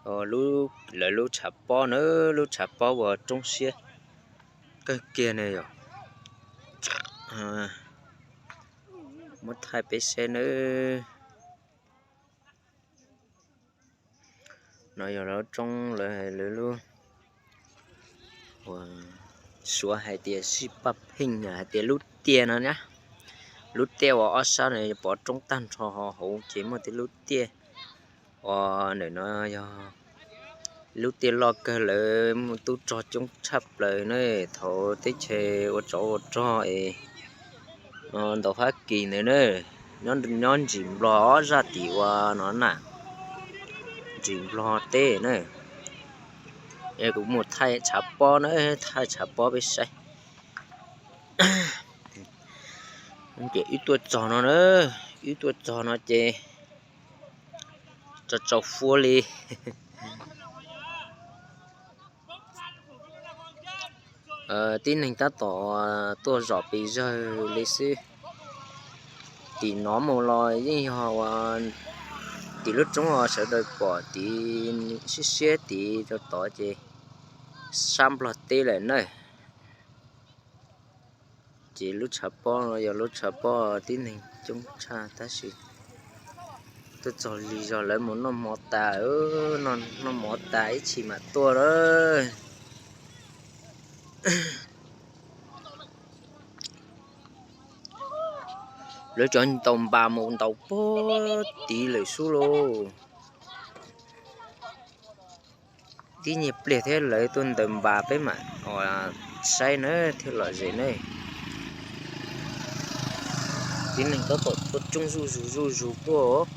Lub, lawv lub tshav pob na, lub tshav pob uas roob siab kawg kiag ne yom. Muab thaij peb saib nawb. No yog lub roob lawv, lawv lub, uas suav hais tias sij paj pheej hais tias lub tiaj no na. Lub tiaj uas ob sab no pov roob tag nrho, hauv ces muaj tej lub tiaj uas ntawm no yog lub tiaj loj kawg, lawv muaj tub rog coob tshaj plaws na. Thaum teb chaws ua tsov ua rog es ntaus Fab Kis ntawd na, nyob ntsim Nplog ob zaj tim ua no na, ntsim Nplog teb na. Es kuv mus thaij tshav pob na, thaij tshav pob peb saib. Ces wb tuaj txog no na, wb tuaj txog no ces tso tsau fuab li. Tib neeg tab tom tuaj zom pes zawg li xwb. Tim no mus los yeej yog uas tim lub roob uas sawv daws pom tid, siab siab tid rau tod ces sab Nplog teb lawm na. Ces lub tshav pob no yog lub tshav pob tib neeg coob tshaj tab sis tuaj txog lig zog lawv mus noj mov tas, noj mov tas ib chim mam tuaj na. Lawv cov ntaus npas mus ntaus puag tid lawm xwb lauj. Tib nyuag pliag thiab lawv tuaj ntaus npas peb mam saib na thiaj lom zem ne. Tib neeg tab tom tuaj coob zuj zus zuj zus tuaj.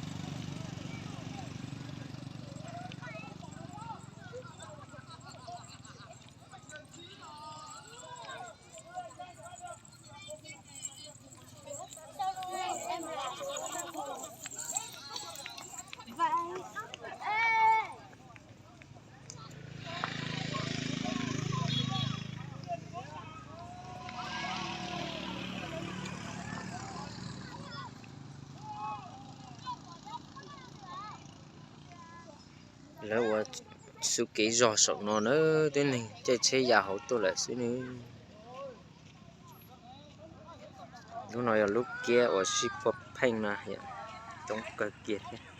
Lawv ua xu kev zog saum no na, tib neeg caij tsheb ya hauv tuaj lawm xwb ne. Lub no yog lub kiab uas sib puag pheej no, coob kawg kiag thiab.